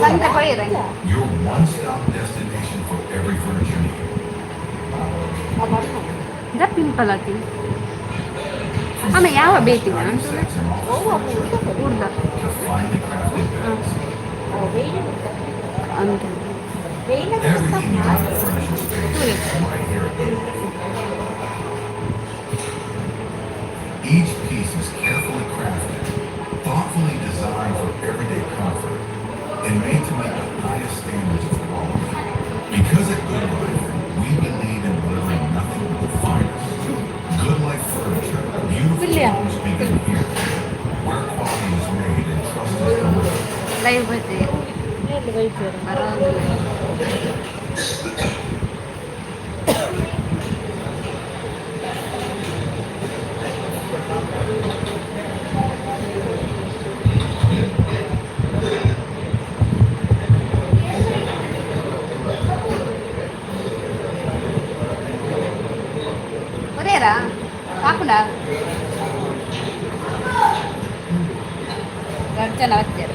ಸಂತೆ ಕೊಯ್ಯರೆ. Your one-stop destination for every furniture need. The pimple ಆತಿ. ಆಮೇಲೆ ಯಾವ ಬೇತಿನ? Dining sets and office furniture ಊರ್ದ. To finely crafted beds. ಅಂತ. Everything you need to furnish your space is right here at Good Life. Each piece is carefully crafted, thoughtfully designed for everyday comfort, and made to meet the highest standards of quality. Because at Good Life, we believe in delivering nothing but the finest. Good Life Furniture, beautiful William. Homes begin here, where quality is made and trust is delivered. Live ಬತ್ತೆ. ಎಲ್ಲಿ ಬೈತಾರೆ? ಬರೋದಿಲ್ಲ. ಒರೇರಾ ಕಾಕುಂಡ ಗರ್ಜನ ಬತ್ತಾರೆ.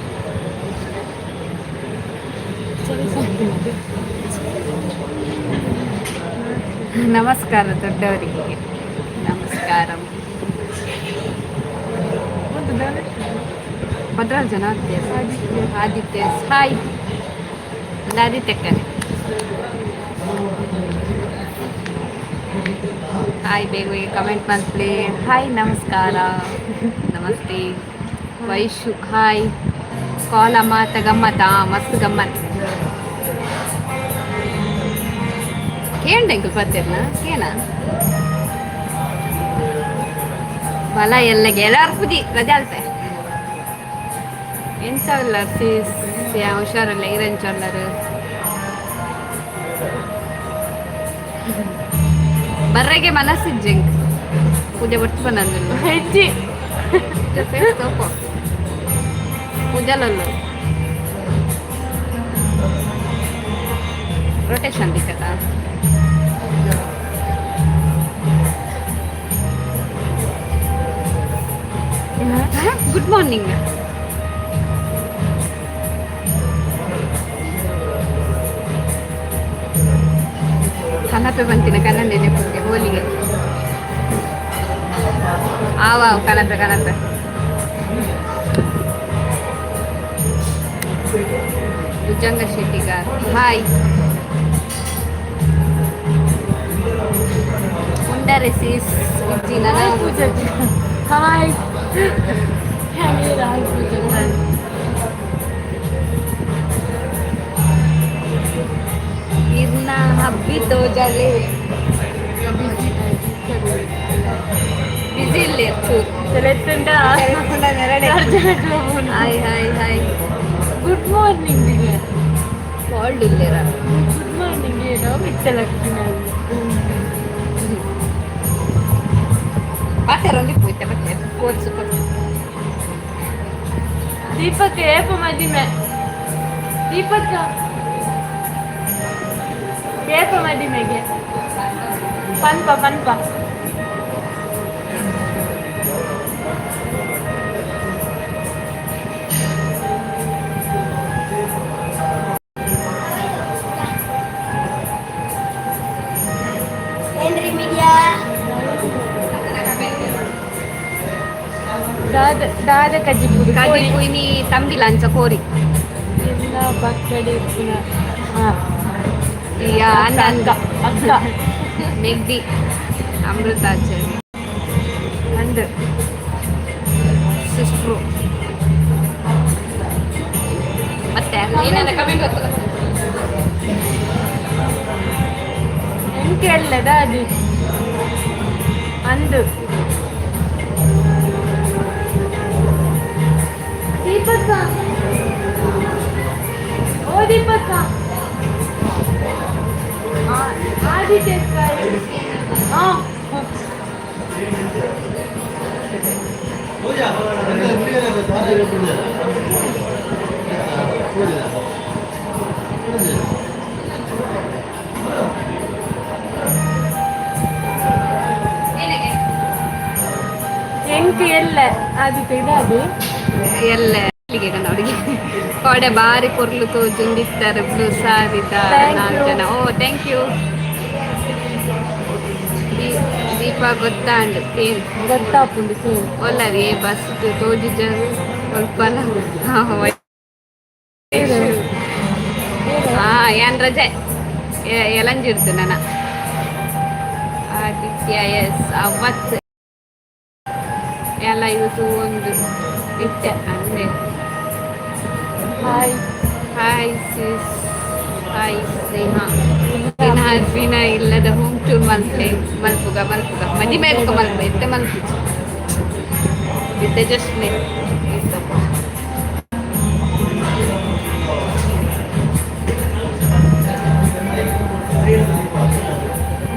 ನಮಸ್ಕಾರ, ದೊಡ್ಡವರಿಗೆ ನಮಸ್ಕಾರ. 14 ಜನ ಆಗ್ತೀವಿ. Aditya, hi. ಆದಿತ್ಯಕ್ಕನೆ hi. ಬೇಗ ಬೇಗ ಕಮೆಂಟ್ ಮಾಡ್ಲಿ. ಹಾಯ್, ನಮಸ್ಕಾರ, ನಮಸ್ತೆ. ವೈಶು, ಹಾಯ್. ಕಾಲ್ ಅಮ್ಮತ್ತ ಗಮ್ಮತ್ತ, ಮಸ್ತ್ ಗಮ್ಮತ್. ಕೇಂಡ ಎಂಕುಲು ಪತ್ತಿರ್ನ ಕೇನ ಬಲ ಎಲ್ಲ ಎಲ್ಲಾರು ಪುಜಿ ರಜೆ ಅಲ್ಪೆ. ಎಂಚ ಉಲ್ಲರ್ ಸೀಸ್? ಹುಷಾರಲ್ಲ? ಈರೆಂಚ ಉಲ್ಲರು? ಬರ್ರೆಗೆ ಮನಸ್ಸಿಜ್ಜೆಂಕ್ ಪೂಜೆ ಬರ್ತು ಬಂದಂದಿಲ್ಲ. ಹೆಜ್ಜೆ. ತೋಪೋ ಪೂಜಾಲಲ್ಲ ರೊಟೇಷನ್ ದಿಕ್ಕತ್ತ. Good morning. ಕನಪೆ ಬಂತಿನ ಕನ್ನಡ ನೆನಪುಗೆ ಹೋಲಿಗೆ ಆವ ಕನಪೆ ಕನಪೆ. ಭುಜಂಗ ಶೆಟ್ಟಿಗಾರ್, ಹಾಯ್. ಉಂಡರೆ ಸೀಸ್ ಇಜ್ಜಿ ನನ್ನ. ಪೂಜಾ, ಹಾಯ್. ಹಾಯ್ ಪೂಜಾ. ಇರ್ನ ಹಬ್ಬಿ ತೋಜಲೆ ಬಿಸಿ ಇಲ್ಲ ಚೂರು. ಸೆಲೆಕ್ಟೆಂಡ. Hi, hi, hi. Good morning. Cold ಇಲ್ಲೇರ. Good morning. ಏನೋ ಬಿಟ್ಟಲಕ್ಕಿನ. ಪಾತೆರೊಂದು ಪೋಯ್ತೆ ಮತ್ತೆ ಕೋರ್ಸ್ ಕೊಟ್ಟು. ದೀಪಕ್, ಏಪ ಮದಿಮೆ? ದೀಪಕ್, ಏಪ ಮದಿಮೆಗೆ? ಪನ್ಪ ಪನ್ಪ. Henry Media. ದಾದ ದಾದ ಕಜಿಪುಡಿ? ಕಜಿಪು ಇನಿ ತಂಬಿಲ ಅಂಚ ಕೋರಿ. ಎಲ್ಲ ಪಕ್ಕಡೆ ಪುನಃ ಹಾಂ. ಈ ಅಂದ ಅಂದ. ಅಕ್ಕ. ಮೆಗ್ದಿ ಅಮೃತಾಚಾರ್ಯ. ಅಂದು. ಸಿಸ್ಟ್ರು. ಮತ್ತೆ ಏನಾರ ಕಮೆಂಟ್ ಗೊತ್ತಲ್ಲ. ಎಂಕೆ ಅಲ್ಲ ದಾದಿ ಅಂದು. ದೀಪಕ್ಕ, ಓ ದೀಪಕ್ಕ. ಆದಿತ್ಯ. ಹಾಂ. ಏನಕ್ಕೆ? ಎಂಕ್ ಎಲ್ಲ ಆದಿತ್ಯ ದಾದಿ. ಎಲ್ಲ. ಅವರಿಗೆ ಕೋಡೆ ಬಾರಿ ಪೊರ್ಲು ತೋಜುಂದಿತ್ತಾರೆ ಬ್ಲೂ ಸಾರಿದ. Thank ನಾಲ್ಕು you. ಜನ. ಓ, thank you Deepa. ಗೊತ್ತಾಂಡ್ ಏನ್? ಗೊತ್ತಾಪುಂಡು ಸೇಮ್. ಒಲ್ಲರಿ ಬಸ್ ತೋಜಿಜರು ಸ್ವಲ್ಪಲ. ಹಾ, ಏನ್ ರಜೆ ಎಲಂಜಿಡ್ತು ನನ್ನ ಆದಿತ್ಯ. ಎಸ್, ಅವತ್ತು ಎಲ್ಲ ಇವತ್ತು ಒಂದು ಇತ್ತೆ ಅಂದೆ. ಹಾಯ್. ಹಾಯ್ ಸಿಸ್, ಹಾಯ್ ಸ್ನೇಹ. ದಿನ ದಿನ ಇಲ್ಲದ ಹೋಮ್ ಟೂರ್ ಮಲ್ಪೆ. ಮಲ್ಪುಗ ಮಲ್ಪುಗ ಮದಿಮೆ ಬುಕ್ಕ ಮಲ್ಪ ಇತ್ತೆ ಮಲ್ಪು ಇತ್ತೆ ಜಸ್ಟ್.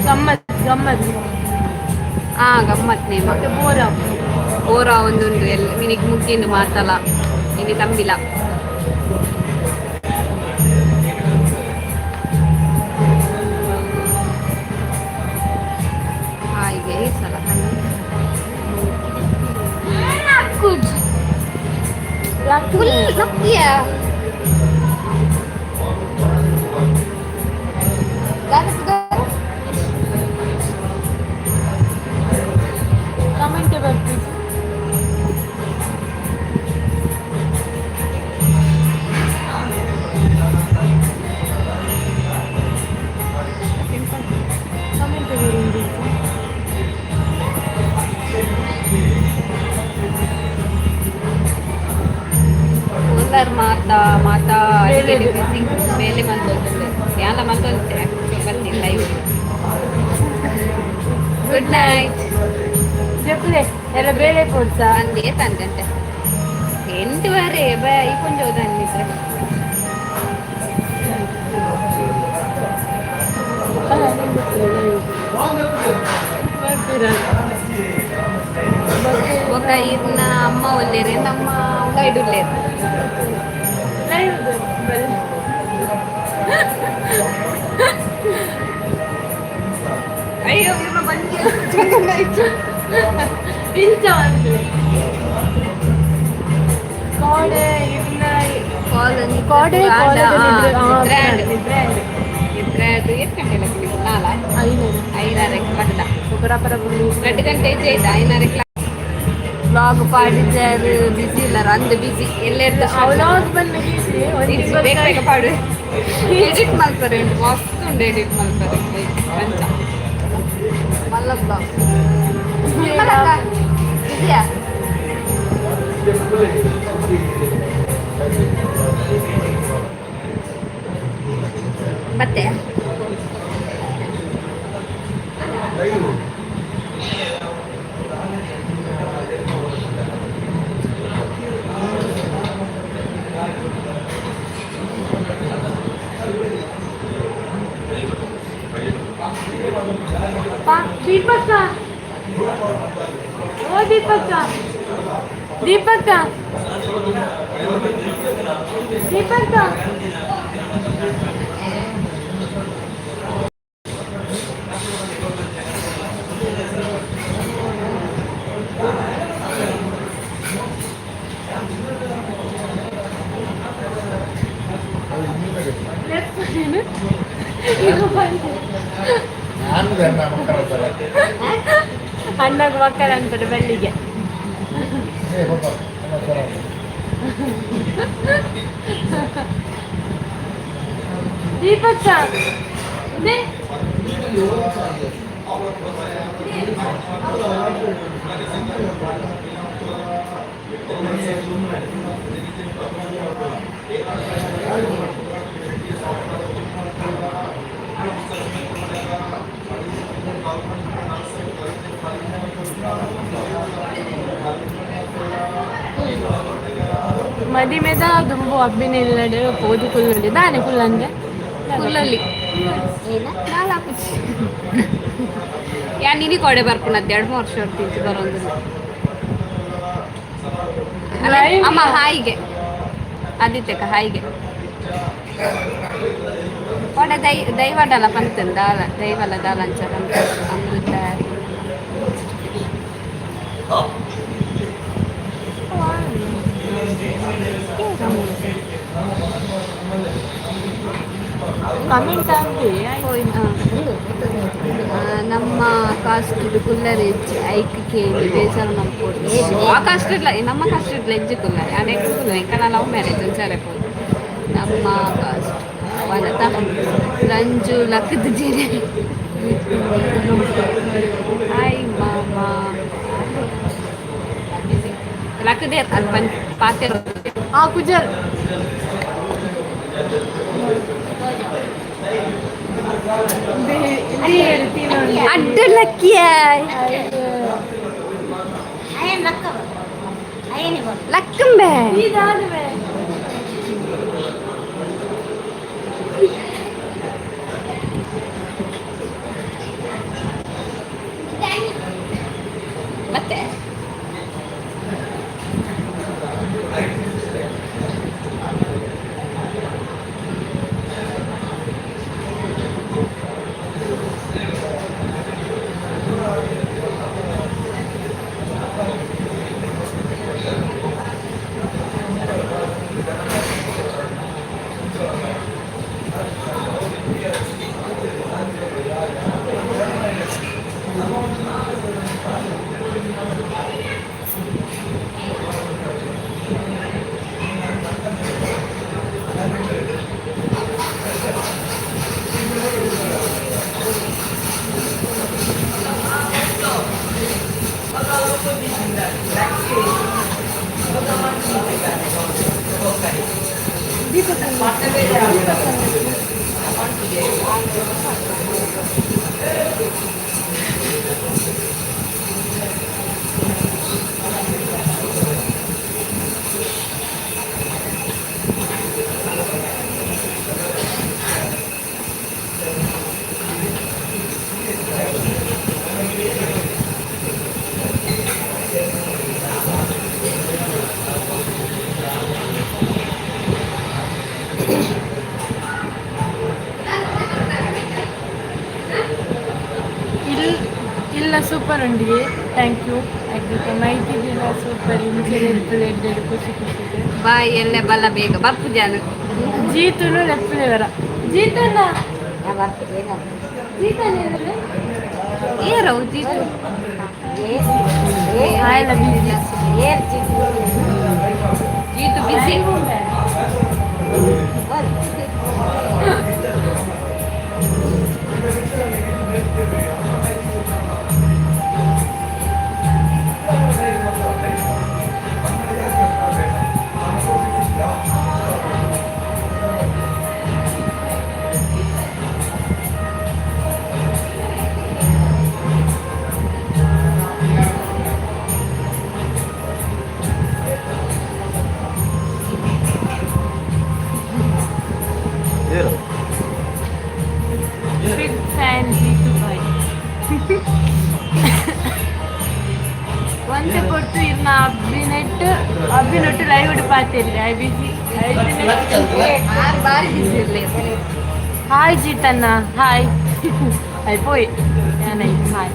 ಗಮ್ಮತ್ ಗಮ್ಮತ್. ಹಾ, ಗಮ್ಮತ್ ನೇಮ. ಮತ್ತೆ ಬೋರ. ಓರ ಒಂದುಂಡು ಎಲ್ಲ ನಿನಗೆ ಮುಗ್ಗಿಂದು ಮಾತಲ್ಲ ನಿನಗೆ ತಂಬಿಲ್ಲ. ಹಾಗೆ ಸಲ. ಫುಲ್ ಲಕ್ಕಿಯ. ಕಮೆಂಟ್ ಬರ್ತೀವಿ. ಕಮೆಂಟ್ ಬರುಂಡು. ಓಲಾರ್ ಮಾತಾ ಮಾತಾ. ಬೇಲೆ. ಬಿಸಿ ಬೇಲೆ ಮಂತೊಂದು ಯಾಲ ಮಂತೊಂತೆ ಬರ್ತೀನಿ ಲೈವ್. Good night. ಜಪ್ಲೆ ಎಲ್ಲ ಬೇಳೆ ಕೊಡ್ತಾ. ಅಂದೇ ತಂದಂತೆ 8:30 ಬೈ ಕೊಂಚ ಅನ್ನಿದ್ರೆ. ಬರ್ತೀರಾ? ఒక ಇರ್ನ ಅಮ್ಮ ಒಲ್ಲೇರು, ನಮ್ಮ ಗೈಡ್ ಉಲ್ಲೇರು. ಲೈವ್ ಬನ್ನಿ. ಅಯ್ಯೋ, ಇವ್ರ ಬಂದು. ಇಂಚ ಒಂದು ಕೋಡೆ ಇವ್ನ. ಕಾಲ್. ಕೋಡೆ. ಗ್ರ್ಯಾಂಡ್. ಗ್ರ್ಯಾಂಡ್. ಗ್ರ್ಯಾಂಡ್. ಎಷ್ಟು ಗಂಟೆ ಲಕ್ಕ? ನಾಲ? ಐನೂರು. ಐದಾರಕ್ಕೆ ಬಟ್ಟ. ಪರ ಪುಳ್ಳಿ. 2 ಗಂಟೆ ಇದ್ದೆ ಆಯ್ತು, ಐನಾರಕ್ಕೆ ಬ್ಲಾಗ್ ಪಾಡಿದ್ದಾರೆ. ಬಿಸಿ ಇಲ್ಲ ಅಂದು, ಬಿಸಿ ಎಲ್ಲೆರ್ದು. ಅವಳಾಗ್ ಬಂದು ಒಂದು. ಬೇಗ ಬೇಗ ಪಾಡು. ಎಡಿಟ್ ಮಾಡ್ತಾರೆ ಉಂಟು, ಮಸ್ತ್ ಉಂಟು ಎಡಿಟ್ ಮಾಡ್ತಾರೆ ಅಂಚ ಮಲ್ಲ ಬ್ಲಾಗ್ ಇದೆಯಾ? ಮತ್ತೆ. ದೀಪಕ್ಕ, ಓ ದೀಪಕ್ಕ, ದೀಪಕ್ಕ, ದೀಪಕ್ಕ. ನಾನು ನನ್ನ ಮಕ್ಕಳ. ಅಣ್ಣಗೆ ಮಕ್ಕಳ ಅಂತಾರೆ ಬೆಳ್ಳಿಗೆ. ಏ ಪಾಪ ಅಣ್ಣ ಸರ. ದೀಪಕ್ಕ ನೇ. ಮದಿಮೆದ ದುಂಬು ಅಬ್ಬಿನ ಇಲ್ಲಡೆ ಪೋದು ಕುಲ್ಲುಂಡೆ ದಾನೆ ಕುಲ್ಲಂದೆ. ಕುಲ್ಲಲ್ಲಿ ನಾಲ್ಕು ಯಾ ನಿನಿ ಕೊಡೆ ಬರ್ಪುನದ್ದು 2-3 ವರ್ಷ ತಿಂಚು ಬರೋದು. ಅಮ್ಮ ಹಾಯಿಗೆ ಆದಿತ್ಯಕ ಹಾಯಿಗೆ ಕೊಡೆ ದೈ ದೈವಡಲ ಪಂತನ್ ದಾಲ ದೈವಲ ದಾಲಂಚ ಪಂತ ಅಮೃತ. ಕಮೆಂಟ್ ಆಗಿ. ನಮ್ಮ ಕಾಸ್ಟ್ ಕುಲ್ಲರ್ ಹೆಜ್ಜೆ ಐಕ್ ಕೇಳಿ ಬೇಜಾರು ಮಲ್ಪೊಡು. ಆ ಕಾಸ್ಟ್ ಇಡ್ಲ, ನಮ್ಮ ಕಾಸ್ಟ್ ಇಡ್ಲ ಹೆಜ್ಜೆ ಕುಲ್ಲರ್ ಅನೇಕ ಕುಲ್ಲರ್ ಎಂಕನ ಲವ್ ಮ್ಯಾರೇಜ್ ಒಂಚಾರೆ ಪೋದು. ನಮ್ಮ ಕಾಸ್ಟ್ ವನತ ರಂಜು ಲಕ್ಕದ ಜೀರೆ. ಹಾಯ್ ಮಾಮ. ಲಕ್ಕದೇ ಅಲ್ಪ ಪಾತೆ. ಆ ಕುಜಲ್. ಅಡ್ಡ ಲಕ್ಕಿಯ. ಲಕ್ಕಂಬೆ. ಮತ್ತೆ ಇಲ್ಲ ಇಲ್ಲ, ಸೂಪರ್ ಉಂಡಿಗೆ. Thank you. ಮೈತಿದಿಲ್ಲ ಸೂಪರ್ ಇಂಚೆ ಪ್ಲೇಟ್ ಖುಷಿ ಖುಷಿ. ಬಾಯ್ ಎಲ್ಲೆ ಬಲ್ಲ ಬೇಗ ಬರ್ಪು ಜಾನು. ಜೀತುನು ಲೆಪ್ಪುಲೆ ವರ ಜೀತಣ್ಣ. ಜೀತಣ್ಣ. ಏರವು Jeetu? Hi love. Jeetu busy. Big fan Jeetu bye. ಒಂತೆ ಪೊರ್ತು ಇರ್ನ ಅಬ್ಬಿನೆಟ್ ಅಬ್ಬಿನೊಟ್ಟು ಲೈವ್ ಪಾತಿರ್ಲಿ. I busy. ಆರು ಬಾರಿ ಬಿಸಿ ಇರ್ಲಿ. Hi Jeetanna, hi. I ಪೋಯ್ ಯಾನೈ ಹಾಯ್.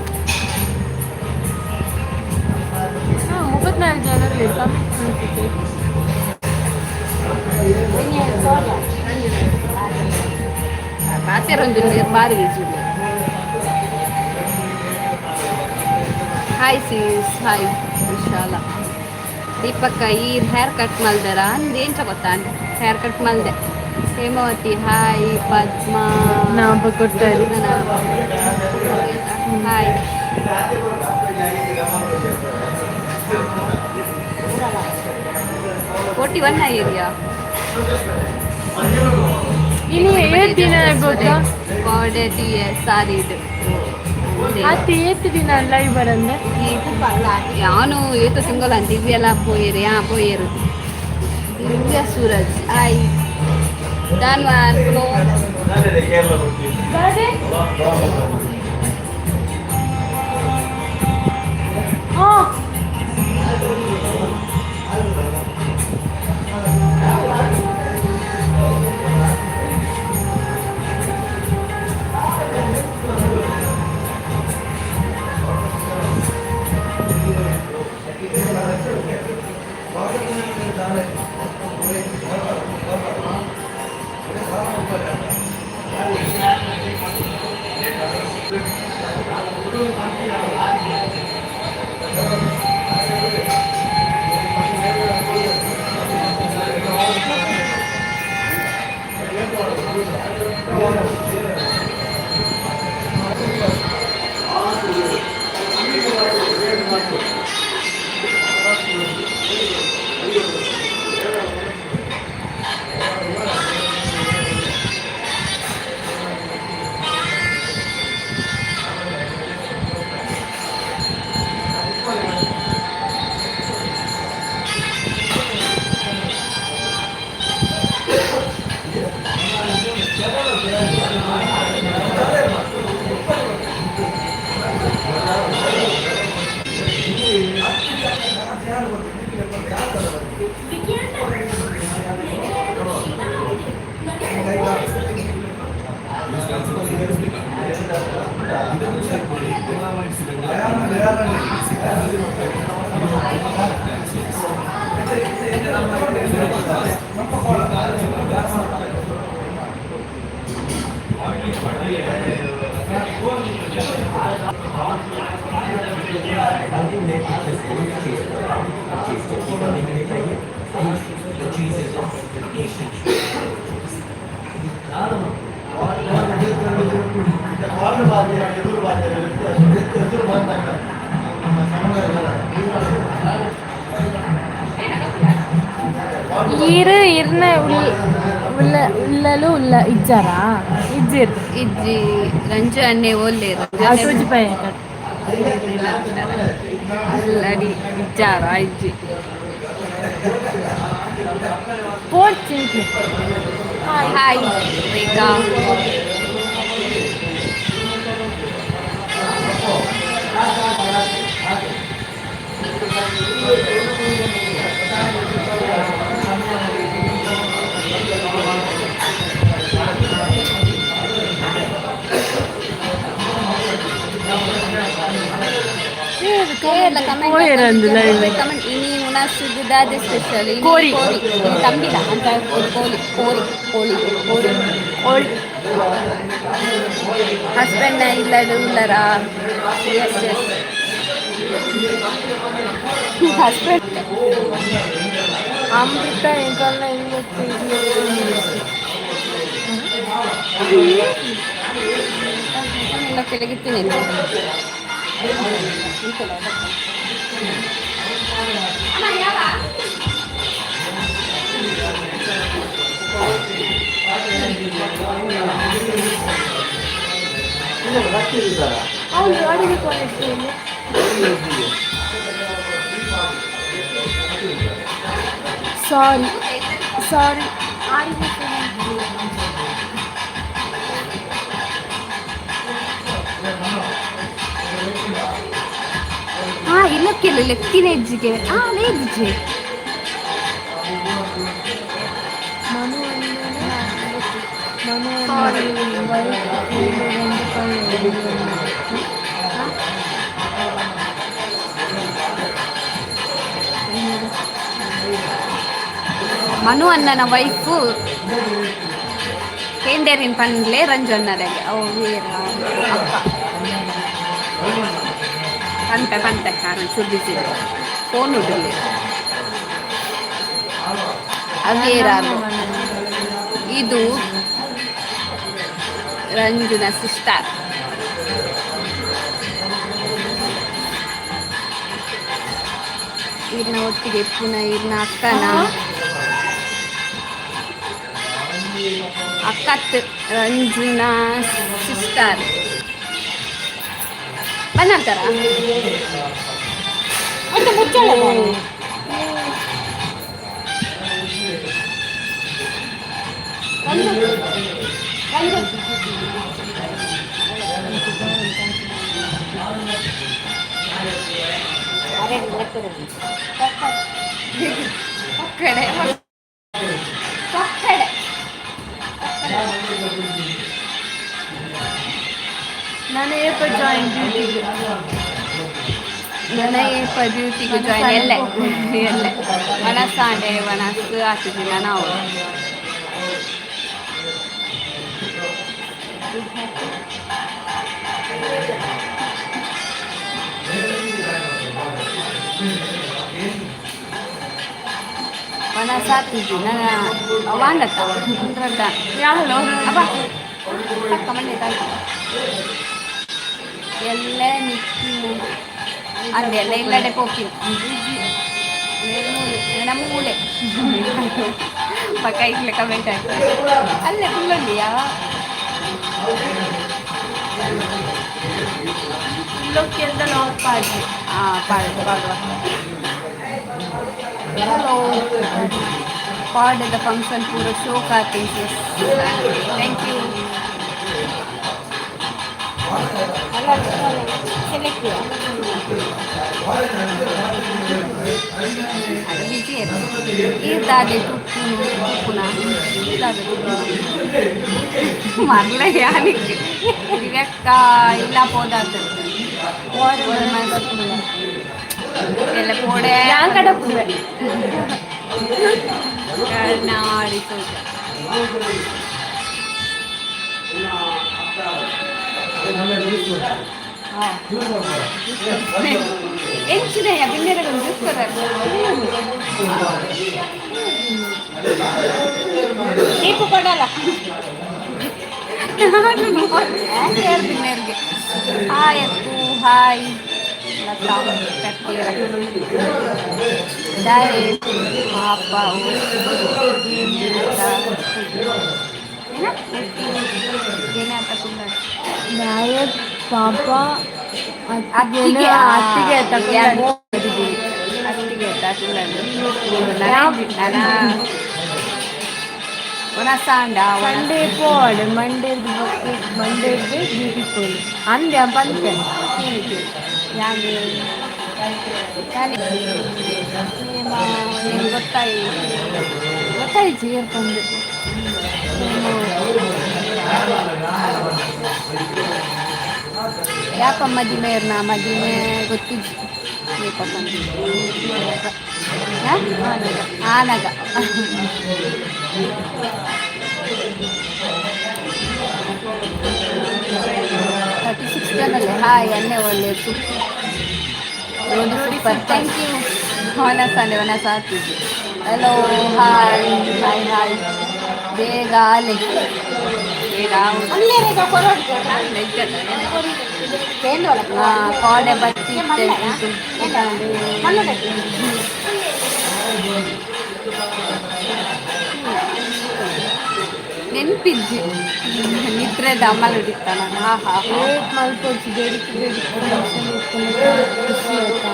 ಹಾಂ, 34 ಜನ ಕಮೆಂಟ್ ಮಾಡ್ತಿದ್ದೆ. ಪಾತೆರೊಂದು ಬಾರಿ ಬಿಸಿ. ಹಾಯ್ ಸೀಸ್, ಹಾಯ್ ವಿಶಾಲ. ದೀಪಕ್ಕ ಈ ಹೇರ್ ಕಟ್ ಮಲ್ದರ ಅಂದ್ ಏನ್ ಗೊತ್ತಾ? ಹೇರ್ ಕಟ್ ಮಲ್ದೆ. ಹೇಮಾವತಿ ಹಾಯ್, ಪದ್ಮಾ. ನಾ ಒಬ್ಬ ಕೊಡ್ತಾರೆ. ಹಾಯ್. 41 ಏರಿಯಾ. ಇನ್ನು ಏತ್ ದಿನ ಗೊತ್ತಾ? ಕೋಡೆಟಿ ಸಾರಿ ಇದು. ಅತ್ತೆ ಏತ್ ದಿನ ಲೈವ್ ಬರಂದೆ? ಯಾನು ಏತು ಸಿಂಗಲ್ ಅಂತ ದಿವ್ಯಲ್ಲ ಪೋಯೇರು ಯಾ ಪೋಯೇರು. ದಿವ್ಯ ಸೂರಜ್ ಹಾಯ್. ದಾನ್ವಾನ್. ಹಾಂ. ಈರು ಇರ್ನ ಉಳ್ಳ ಉಳ್ಳಲು ಉಲ್ಲ ಇಜ್ಜಾರಾ ಇಜ್ಜಿರ್. ಇಜ್ಜಿ, ರಂಜು ಅನ್ನೆ ಓಲ್ಲೆ. ಸೂಜಿಪಾಯ. ಅಲ್ಲಡಿ ಇಜ್ಜಾರ ಇಜ್ಜಿ. ಪೋರ್ಚಿಂಕ್. ಹಾಯ್ ರೇಖಾ. ಕಮೆಂಟ್. ಇನಿ ಉಣಸುದು ದಾದೆ ಸ್ಪೆಷಲ್? ಕೋರಿ. ಕೋರಿ. ಇನಿ ತಂಬಿಲ ಅಂತ ಕೋಳಿ ಕೋರಿ ಕೋಳಿ ಕೋರಿ. ಕೋಳಿ. ಹಸ್ಬೆಂಡ್ ಇಲ್ಲಡು ಉಲ್ಲರ? Yes yes, husband. ಅಮೃತ ಎಂಕಲ್ನ. ಎಲ್ಲ ಕೆಳಗಿತ್ತೀನಿ. ಹೌದು, ಅಡಿಗೆ ಕಾಲೇಜ್. Sorry sorry. ಹಾ, ಇಲ್ಲಕ್ಕೆಲ್ಲ ಲೆಕ್ಕಿನ ಹೆಜ್ಜಿಗೆ ಹಾ ನೇಜಿಗೆ. ಮನು ಮನು ವೈಫ್. ಮನು ಅಣ್ಣನ ವೈಫು ಕೇಂಡೇರಿನ ಪನ್ಲೆ ರಂಜು ಅಣ್ಣದಾಗೆ ಅವು ವೀರ ಅಕ್ಕ ಪಂತೆ ಪಂತೆ ಕಾರಣ ಚೂರು ಬಿಸಿ ಫೋನ್ ಉಡ್ಲಿ ಅವೇರಾರು. ಇದು ರಂಜುನ ಸಿಸ್ಟರ್. ಇರ್ನ ಒಟ್ಟಿಗೆ ಪುನಃ ಇರ್ನ ಅಕ್ಕನ ಅಕ್ಕತ್ ರಂಜುನ ಸಿಸ್ಟರ್ ಬಂದಂತಾರ. ಮತ್ತೆ ಮುಚ್ಚಳ. ರಂಜು ರಂಜು. ಒಕ್ಕಡೆ ಒಕ್ಕಡೆ. ನಾನು ಏಪ ಜಾಯಿನ್ ಡ್ಯೂಟಿಗೆ? ನನ್ನ ಏಪ ಡ್ಯೂಟಿಗೆ ಜಾಯಿನ್? ಎಲ್ಲೆ ಎಲ್ಲೆ ವನಸಾಂಡೆ ವನಸ್ ಹಾಕಿದ್ದೀನಿ ನಾವು. ವನಸ್ ಹಾಕಿದ್ವಿ ನನ್ನ ಅವಾಂಡತ್ತ ಅಂದ್ರಡ್ಡ. ಯಾಹಲೋ. ಅಪ್ಪ ತಕ್ಕ ಮಂಡೆ ತಾಯಿ ಎಲ್ಲ ನಿಕ್ಕಿ ಅಂದೆ ಎಲ್ಲ ಇಲ್ಲಡೆ ಪೋಪಿನ ನಮ್ಮ ಮೂಲೆ ಪಕ್ಕ ಇಟ್ಲೆ ಕಮೆಂಟ್ ಹಾಕಿ ಅಲ್ಲೇ ಕುಲ್ಲೊಂದಿಯಾ. ಇಲ್ಲೊಕ್ಕೆಂದ ನಾವು ಪಾಡ್ಲಿ. ಹಾಂ, ಪಾಡು ಪಾಡುವ. ಹಲೋ, ಪಾಡದ ಫಂಕ್ಷನ್ ಪೂರ ಶೋಕ್ ಆತಿಂಗ್. Thank you. ಅಲ್ಲ, ಸೆಲೆಕ್ಟ್ ಅದು ಬಿಸಿ. ಈರ್ದಾದೆ ತುಪ್ಪುನು ತುಪ್ಪುನ ಈರ್ದಾದೆ ತುಪ್ಪುನ ಮರ್ಲ ಯಾನಿಕ್ಕೆ ದಿವ್ಯಕ್ಕ ಇಲ್ಲ ಪೋದಾತ ಎಲ್ಲ ಪೋಡೆ. ಯಾನ್ ಕಡೆ ಪುವೆ. ನಾಡಿ ಸೋಜ. ಎಂಚಿನ ಬಿನ್ನೆರೆ ಜ್ಯೂಸ್ ದೀಪು ಕೊಡಲ್ಲ ಬಿನ್ನೆರಿಗೆ. Hi Akku, hi Lata. Diet ಪಾಪ. ಏನೇ ಅಂತ ಕುಂದ. ಡಯಟ್ ಪಾಪ. ಅತ್ತಿಗೆ. ಅತ್ತಿಗೆ. ಅತ್ತಿಗೆ ಒಣಸಾಂಡ. ಮಂಡೇ ಪೋಡು, ಮಂಡೇ ಮಂಡೇ ಡ್ಯೂಟಿ ಪೋಡು ಅಂದೆ ಪಂತೆ. ಯಾಕೆ ಗೊತ್ತಾಯಿ ಗೊತ್ತಾಯ್ತು ಏರ್ಪಂದು. ಯಾಪ ಮದಿಮೆ ನಾ ಮದಿಮೆ ಗೊತ್ತಿಜ್ಜಿ. ಏಪ ಆನಗ 36 ಜನಲ್ಲೇ. ಹಾಯ್ ಅನ್ನೆ, ಒಳ್ಳೆ ಸೂಪರ್, thank you. ಒನಸಾಲೆ ಒನಸ ಆಗ್ತಿದ್ವಿ. Hello, hi hi hi. ಬೇಗ ಆಲೆ ಬೇಗ ಕೋಡೆ ಬತ್ತಿ. ನೆನ್ಪಿಜ್ಜಿ, ನಿದ್ರೆದ ಅಮಲ್ ಹಿಡಿತಾನ. ಹಾ ಹಾ. ಏಟ್ ಮಲ್ಪೊಚ್ಚಿ ಬೇಡಿಕೆ ಬೇಡಿಕೆ ಖುಷಿ ಆಯ್ತಾ?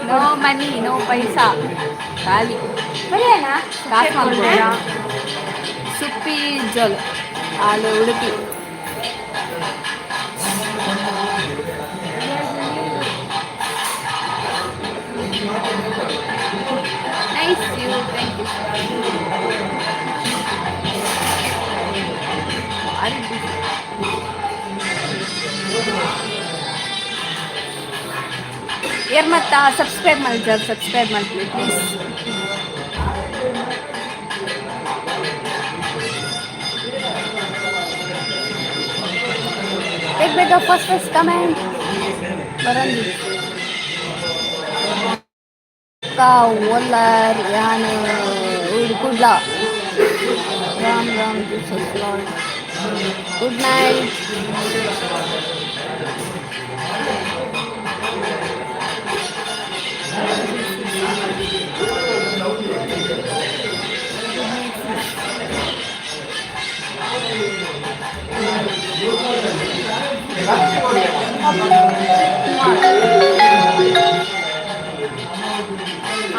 ನೋ ಮನಿ, ನೋ ಪೈಸಾ, ಖಾಲಿ ಕಾಸು ಮಾಡ್ಬೋದಾ? ಸುಪ್ಪಿ ಜೋಲು ಹಾಲು Udupi. Nice you, thank you. ಭಾರಿ ಬಿಸಿ. ಏರ್ ಮತ್ತ ಸಬ್ಸ್ಕ್ರೈಬ್ ಮಾಡಿ, ಸಬ್ಸ್ಕ್ರೈಬ್ ಮಾಡ್ತೀವಿ ಪ್ಲೀಸ್. ಬೇಗ ಬೇಗ ಫಸ್ಟ್ ಫಸ್ಟ್ ಕಮೆಂಟ್ ಬರಂದಿ. ಓಲಾರ್ ಯಾನ್ Kudla. Ram Ram, Jesus lord. Good night.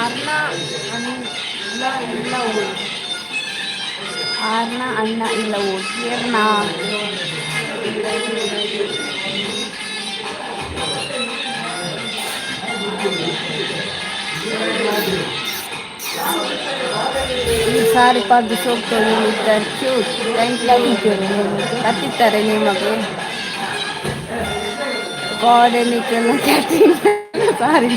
ಅರ್ಣ ಅಣ್ಣ ಇಲ್ಲ ಊರು. ಆರ್ನ ಅಣ್ಣ ಇಲ್ಲ ಓದ್ಯರ್ನ. ಈ ಸಾರಿ ಪಾಡ್ದು ಸೋಕ್ತೊಳಿ ಕ್ಯೂಟ್, thank you. ಕತ್ತಿತ್ತಾರೆ ನಿಮಗೆ ಕೋಡೆ ನಿಕ್ಕೆಲ್ಲ ಕ್ಯಾಟಿಂಗ್ ಸಾರಿ.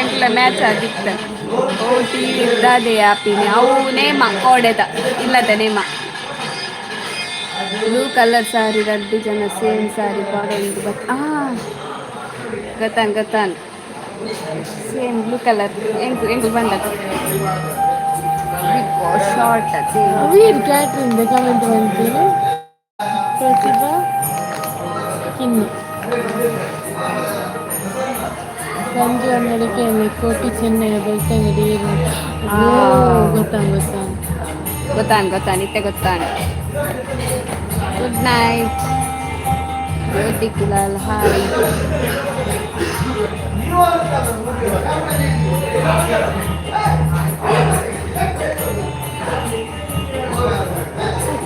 ಎಂಟ್ಲ ಮ್ಯಾಚ್ ಆಗಿತ್ತ. ಓ ಟಿ ಇದ್ದಾದೆ ಆಪಿನಿ ಅವು ನೇಮ ಕೋಡೆದ ಇಲ್ಲದ ನೇಮ. ಬ್ಲೂ ಕಲರ್ ಸಾರಿ ರಡ್ಡು ಜನ ಸೇಮ್ ಸಾರಿ ಪಾಡೊಂದು ಬತ್ ಆ ಗೊತ್ತಾನ್ ಗೊತ್ತಾನ್. ಸೇಮ್ ಬ್ಲೂ ಕಲರ್ ಎಂಕ್ ಎಂಕ್ ಬಂದದ್ದು ಶಾರ್ಟ್ ಸೇಮ್. ವೀರ್ ಕ್ಯಾಟ್ರಿಂದ ಕಮೆಂಟ್ ಬಂತೀನಿ. ಪ್ರತಿಭಾ ಕಿನ್ನು ಸಂಜು ಅಂಗಡಿಗೆ ಕೋಟಿ ಚೆನ್ನೈ ಬೆಳ್ತಂಗಡಿ. ಗೊತ್ತಾಂಗ್ ಗೊತ್ತಾಂಗ್. ಗೊತ್ತಾನ್ ಗೊತ್ತಾನ್, ಇತ್ತೆ ಗೊತ್ತಾನ್. ಗುಡ್ ನೈಟ್ ಜ್ಯೋತಿ ಕುಲಾಲ್, ಹಾಯ್.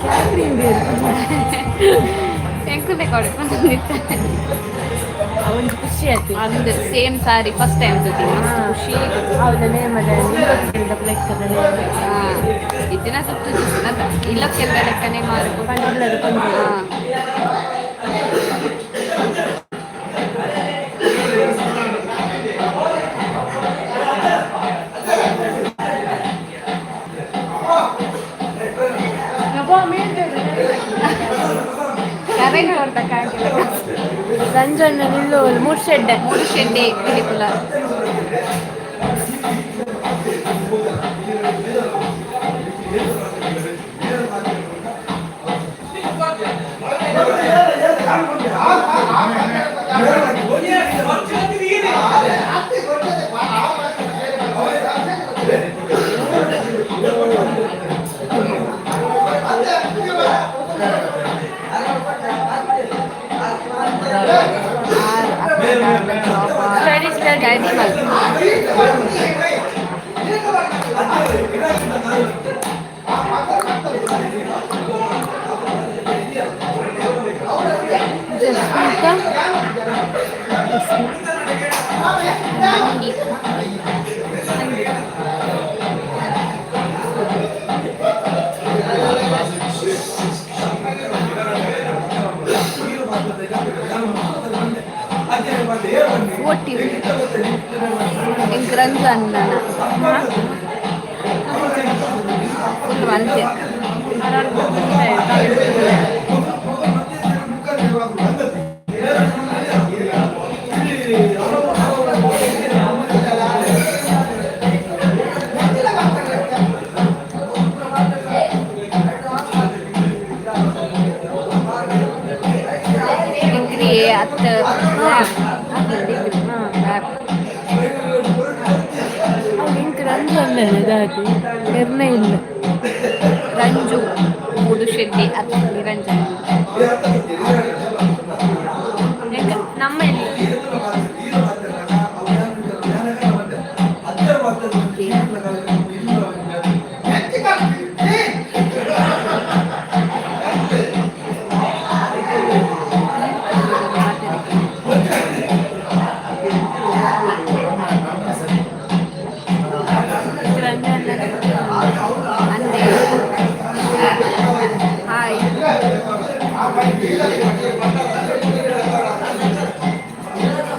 ಕ್ಯಾಟ್ರಿಂಗ್. ಎಂಕುಲೆ ಕೊಡೆ ಬಂದಿತ್ತೆ. ಒಂದು ಖುಷಿ ಆಯ್ತು. ಅಂದು ಸೇಮ್ ಸಾರಿ ಫಸ್ಟ್ ಟೈಮ್ ತೂತೀನಿ, ಮಸ್ತ್ ಖುಷಿ. ಹೌದಾ? ನೇಮದ ಲೆಕ್ಕದ ನೇಮ. ಇತ್ತಿನ ಸುತ್ತು ಇಲ್ಲಕ್ಕೆಲ್ಲ ಲೆಕ್ಕನೆ ಮಾರು. ಪಂಡಲ್ಲದ ಪಂಡ. ರಂಜಣ್ಣ ನಿಲ್ಲು ಮೂರು ಶೆಡ್ಡೆ. ಮೂರು ಶೆಡ್ಡೆ ಪಿಲಿಕುಲ. Study study. ಸ್ಟಡಿ ಮಲ್ಪು. ಜಸ್ಮಿತಾ. ಮಂಡಿ. 40. ಎಂಕ್ ರಂಜು ಅಣ್ಣನ ಫುಲ್ ಮಲ್ತೆ. ಡಿಗ್ರಿ ಅತ್ತ ಲ್ಯಾಬ್, ಡಿಗ್ರಿ ಲ್ಯಾಬ್. ಇಂಕ್ ರಂಜು ಅಣ್ಣನ ದಾದಿ ನಿರ್ಣಯ ಇಲ್ಲ. ರಂಜು ಮೂಡುಶೆಡ್ಡಿ ಅತ್ತ ನಿರಂಜನ್. ನಮ್ಮ ಇಲ್ಲಿ. ರಂಜು ಅಣ್ಣನ. ಅಂದೆ. Hi,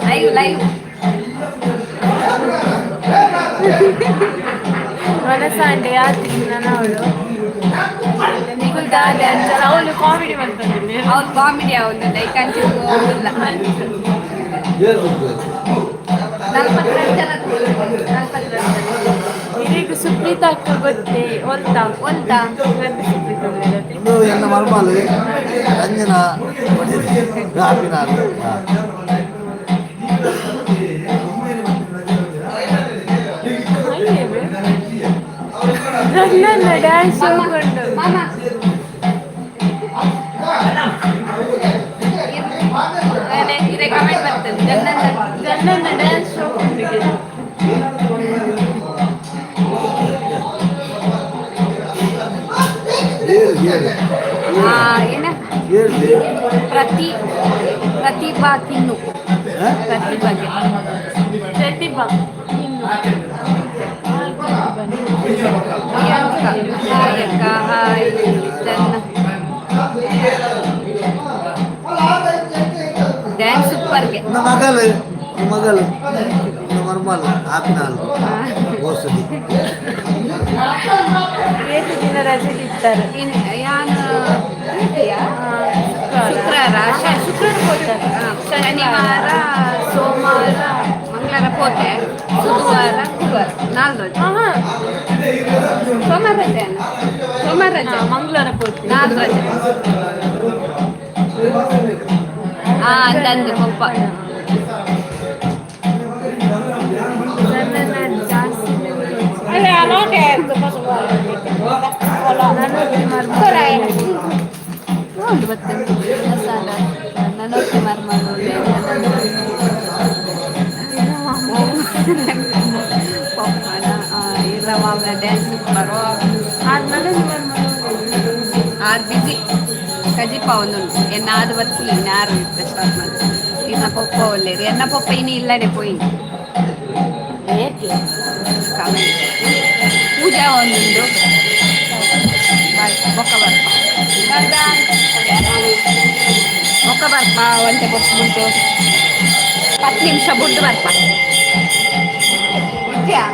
live live. ಮನಸಾಂಡೆ ಯಾತ್ರಿ ನನ್ನ ಅವಳು ನಿಗುಲ್ ದಾದೆ ಅಂತ ಅವಳು ಕಾಮಿಡಿ ಮಾಡ್ತಾನೆ. ಅವ್ರು ಕಾಮಿಡಿ ಅವನು ಲೈಕ್ ಅಂಚೆ ಹೋಗಿಲ್ಲ. 42 ಜನ, 42 ಜನ. ಇದೀಗ ಸುಪ್ರೀತಾ ಅಕ್ಕ ಗೊತ್ತೇ ಒಲ್ತಾ? ಒಲ್ತಾ? ಮತ್ತೆ ಸುಪ್ರೀತಾ ಅಂದ್ರೆ ಇದು ಎನ್ನ ಮರ್ಮಾಲು ರಂಜನ ಆಪಿನಾರು. ನನ್ನ ಡ್ಯಾನ್ಸ್ ಹೋಗ್ಕೊಂಡು. ಮಾಮ, ಇದೇ ಕಮೆಂಟ್ ಬರ್ತದೆ ಜನ. ನನ್ನ ಡ್ಯಾನ್ಸ್ ಹೋಗ್ಕೊಂಡು. ಹೇಳಿ ಹೇಳಿ. ಏನ? ಹೇಳಿ. ಪ್ರತಿಭಾ ಕಿನ್ನು. ಪ್ರತಿಭಾಗೆ. ಪ್ರತಿಭಾ ಇನ್ನು. ಪ್ರಿಯಾಂಕಾ, ಹಾಯ್ ಅಕ್ಕ, ಹಾಯ್. ನನ್ನ ಡ್ಯಾನ್ಸ್ ಸೂಪರ್ಗೆ. ನನ್ನ ಮಗಳು ಮಗಳು ನನ್ನ ಮರ್ಮಾಲು ಆಪಿನಾಲು ಔಷಧಿ. ಏಳು ದಿನ ರಜೆ ಇರ್ತಾರೆ. ಇನ್ ಯಾನ್ ಶುಕ್ರವಾರ. ಶುಕ್ರವಾರ ಹೋಗ್ತಾರೆ. ಶನಿವಾರ, ಸೋಮವಾರ, ಮಂಗಳವಾರ ಪೋತೆ, ಬುಧವಾರ, ಗುರುವಾರ, ನಾಲ್ಕು ರಜೆ. ಹಾ. ಸೋಮವಾರ ರಜೆ ಅಲ್ಲ, ಸೋಮವಾರ ರಜೆ. ಮಂಗಳವಾರ ಪೋತೆ. ನಾಲ್ಕು ರಜೆ. ಆ ಅಂದಂದು ಪಪ್ಪ. ನನ್ನ ಜಾಸ್ತಿ ಹೌದು, ಬರ್ತೇನೆ. ಮಸಾಲ ನನ್ನೊಟ್ಟೆ ಮರ್ಮಗಳು. ಪಪ್ಪನ ಇರ ಮಾಮನ ಡ್ಯಾನ್ಸ್ ಬರುವ. Are busy ಕಜಿಪ ಒಂದುಂಟು ಎನ್ನಾದು ಬತ್ತಿಲ್ಲ. ಇನ್ನಾರು ಇತ್ತ ಸ್ಟಾರ್ಟ್ ಮಾಡಿ ಇನ್ನ ಪಪ್ಪ ಒಲ್ಲೇರು. ಎನ್ನ ಪಪ್ಪ ಇನ್ನು ಇಲ್ಲನೆ ಪೋಯಿನ್. ಕಮೆಂಟ್ ಪೂಜಾ ಒಂದುಂಡು. ಬಾಯ್, ಬೊಕ್ಕ ಬರ್ಪ, ಬೊಕ್ಕ ಬರ್ಪ. ಒಂತೆ ಬೊಕ್ಕ ಉಂಟು, 10 ನಿಮಿಷ ಬುಡ್ಡು ಬರ್ಪ. ವಿದ್ಯಾ.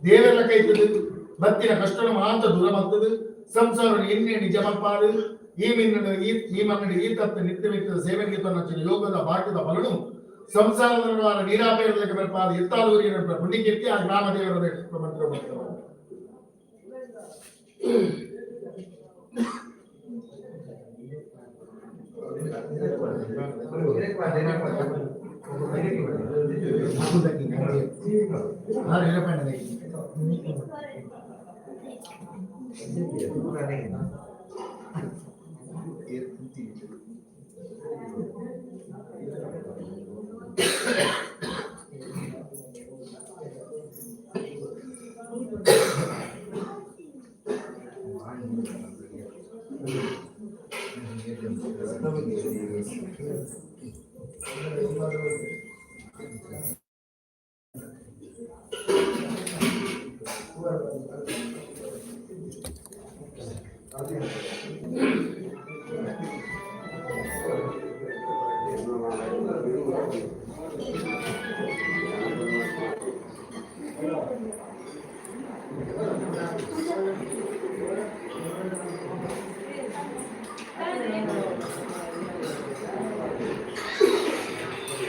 ದೇವರ ಕೈತದು ಬತ್ತಿನ ಕಷ್ಟನ ಮಾತ ದೂರ ಬರ್ತದೆ. ಸಂಸಾರ ಎಣ್ಣೆ ನಿಜ ಮಲ್ಪಾಡು ಈ ಮಿನ್ನಡ ಈ ಈ ಮನ್ನಡ ಈ ತತ್ವ ನಿತ್ಯ ಮಿತ್ರದ ಸೇವನೆಗೆ ತನ್ನ ಯೋಗದ ಭಾಗ್ಯದ ಫಲನು ಸಂಸಾರದ ನೀರಾಪೇರಲಿಕ್ಕೆ ಬರ್ಪಾದ ಎತ್ತಾಲೂರಿನ ಪುಣ್ಯಕೀರ್ತಿ ಆ ಗ್ರಾಮ ದೇವರ mantra mantra.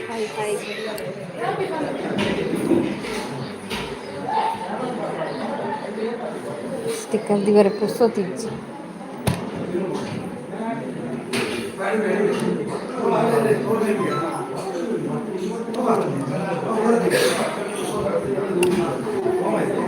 Five five. Sticker ದಿವರೆ ಪುರ್ಸೊತ್ತಿಜ್ಜಿ.